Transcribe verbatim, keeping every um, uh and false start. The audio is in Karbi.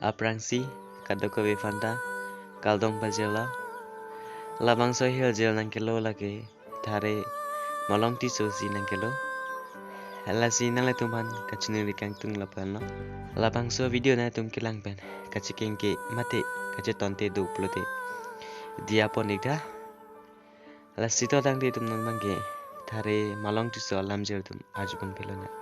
Aphrangsi kadokave aphanta kardom pajirlo. Labangso ahirjir nangkelo lake Thare Malong Tisso si nangkelo. Lasi nanglitum aphan kachiningri kangtung lapu-anlo. Labangso video nangtum kelang pen kachekengke mate kachetonte do pulote diya pon ik tha. Lasi to tangte itum non abangke Thare Malong Tisso alamjir atum arju pon pelo nang.